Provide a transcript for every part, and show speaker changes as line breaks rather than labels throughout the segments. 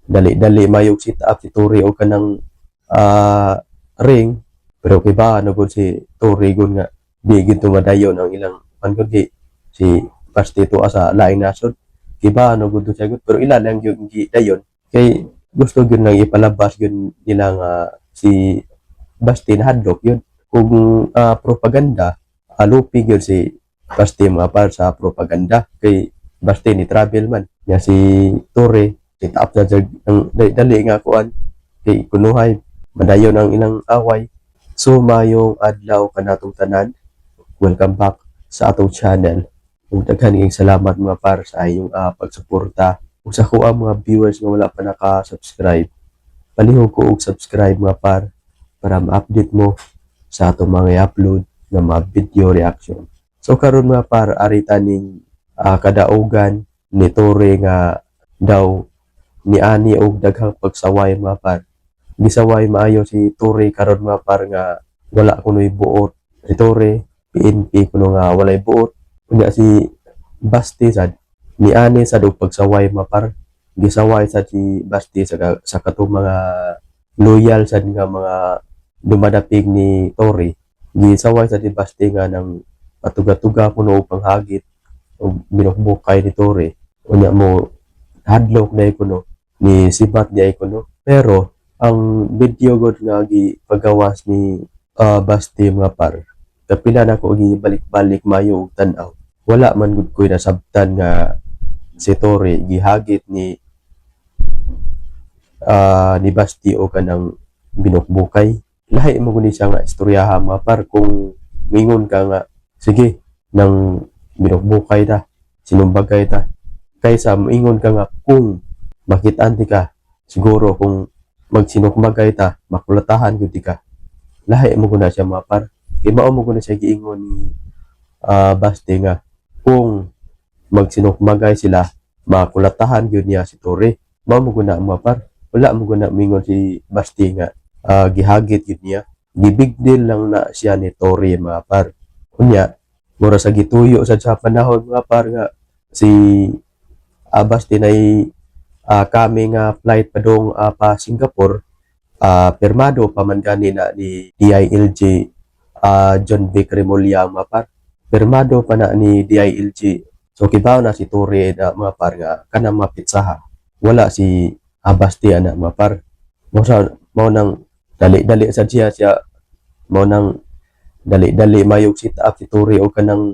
Dali-dali mayog sit up si Torre o kanang ring, pero kay ba ano gud si Torre gun nga di gid madayon ang ilang kan gud kay si Basti to sa laing nasod. Kiba ano gud siya gud, pero ila lang gyud gi dayon kay gusto gyud nang ipalabas gyud nila nga si Basti nahadlok yun. Kung propaganda, alupi gyud si Basti, mga par, sa propaganda kay Basti ni travel man nya. Si Torre sit up sa jag ang dali nga kuan kay kunuhay madayon ang ilang away. So mayong adlaw kanatong tanan, welcome back sa atong channel ug daghan kayong salamat, mga par, sa inyong pagsuporta. Ug sa ko ang mga viewers nga wala pa naka-subscribe, palihog ko og subscribe, mga par, para ma-update mo sa atong mga i-upload nga mga video reaction. So karon, mga par, ari taning kadaugan ni Torre nga daw ni ani og daghang pagsaway, mga par. Gisaway maayo si Torre karon, mga par, nga wala kuno'y buot si Torre, PNP kuno nga walay buot. Unya si Basti sad ni ani sad og pagsaway, mga par. Gisaway sad si Basti sa katong mga loyal sad nga mga dumadapig ni Torre. Gisaway sad si Basti nga nang patuga-tuga kuno og panghagit og binukbukay ni Torre. Unya mo hadlok na kuno ni sibat niya kuno. Pero ang video god nga gipagawas ni Basti, mga par, kapila na ko gibalik-balik mayo og tan-aw, wala man gud ko'y nasabtan nga si Torre gihagit ni Basti o kanang binukbukay. Lahi mo guni siya nga istoryaha, mga par, kung mingon ka nga sige nang binukbukay ta, sinumbagay ta, kaysa moingon ka nga kung makitaan ti ka, siguro kung magsinukmagay ta, makulatahan gud ti ka. Lahi mo guna siya, mga par, kay mao mo guna siya giingon ni Basti nga kung magsinukmagay sila, makulatahan gyud niya si Torre. Mao mo guna, mga par. Wala mo guna mingon si Basti nga gihagit gyud niya. Gi-big deal lang na siya ni Torre, mga par. Unya mura sa gituyo sad sa panahon, mga par, nga si Basti nay kami nga flight padung pa Singapore, pirmado pa man gani na ni DILG John Vic Remulla, mga par. Pirmado pa na ni DILG. So kibaw na si Torre na, mga par, nga kanang mga pitsaha wala si Basti ana, mga par. Mao nang dali-dali sad siya siya mao nang dali-dali mayog sit up si Torre o kanang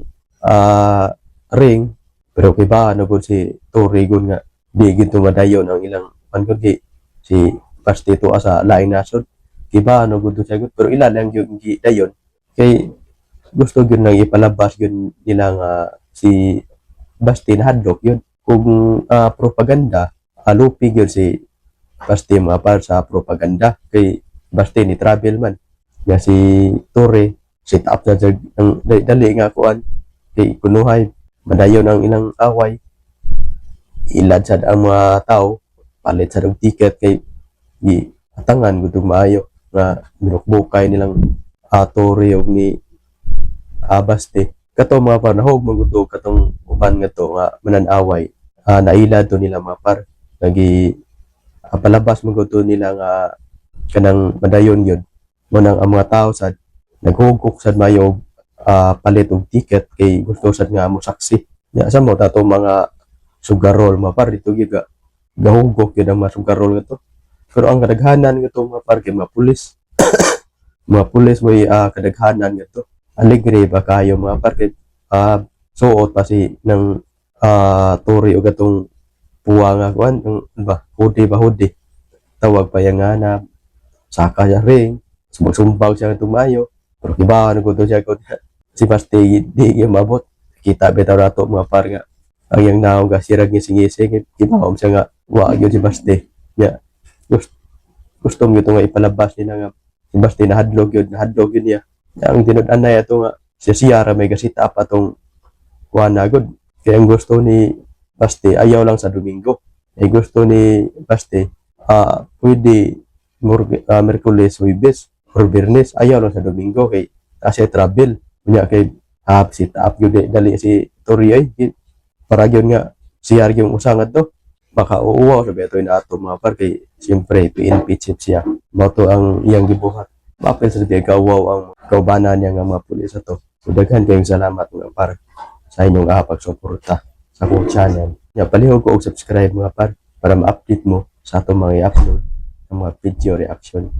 ring, pero kay ba ano gud si Torre gun nga di gid madayon ang ilang kan gud kay si Basti to sa laing nasod. Kiba ano gud siya gud, pero ila lang gyud gi dayon kay gusto gyud nang ipalabas gyud nila nga si Basti nahadlok yun. Kung propaganda, alupi gyud si Basti, mga par, sa propaganda kay Basti ni travel man nga. Si Torre sit up sa jag ang dali nga kuan kay kunuhay madayon ang ilang away. Ilad sad ang mga tao, palit sad og ticket kay gi atangan gud og maayo nga binukbukay nilang Torre og ni Baste. Kato, mga par, nahog man gud katong uban nga to nga manan-away, nailad to nila, mga par. Nagi palabas man gud to nila nga kanang madayon gyud mo nang ang mga tao sad naghugok sad mayo og palit og ticket kay gusto sad nga mo saksi. Nya sa mo tato mga sugarol, mga par, dito gyud ga gahugok gyud ang mga sugarol nga to. Pero ang kadaghanan nga to, mga par, kay mga pulis. Mga pulis mo'y kadaghanan nga to. Alegre ba kayo, mga par, kay suot pa si ng Torre og atong puwa nga kuan, ang ano ba, hoodie ba, hoodie tawag pa yang nga na saka siya ring sumag-sumbag siya itong maayo. Pero kibahan ko to siya ko si Basti di gyud mabot. Kita bitaw nato, mga par, nga ang yang naong ga sirag ngising-ngising. Kibaw siya nga wa gyud si Basti nya. Gusto mo nga ipalabas nila nga si Basti nahadlok yun, nahadlok yun niya. Ang tinud-anay ato nga siya siya ra may gasita pa atong kuan na gud kaya ang gusto ni Basti ayaw lang sa Domingo. Ay gusto ni Basti pwede Merkules, Huwebes or Biyernes, ayaw lang sa Domingo kay kasi travel. Unya kay sit up gyud dali si Torre ay para gyud nga siya yung usa nga to. Baka uuwaw sabi ato na ato, mga par, kay siyempre PNP chief siya. Mao to ang iyang gibuhat. Mapil sa biya kauwaw ang kaubanan niya nga mga pulis ato. So daghan kayong salamat, mga par, sa inyong pagsuporta sa akong channel. Ya, palihog ko og subscribe, mga par, para ma-update mo sa atong mga i-upload ng mga video reaction.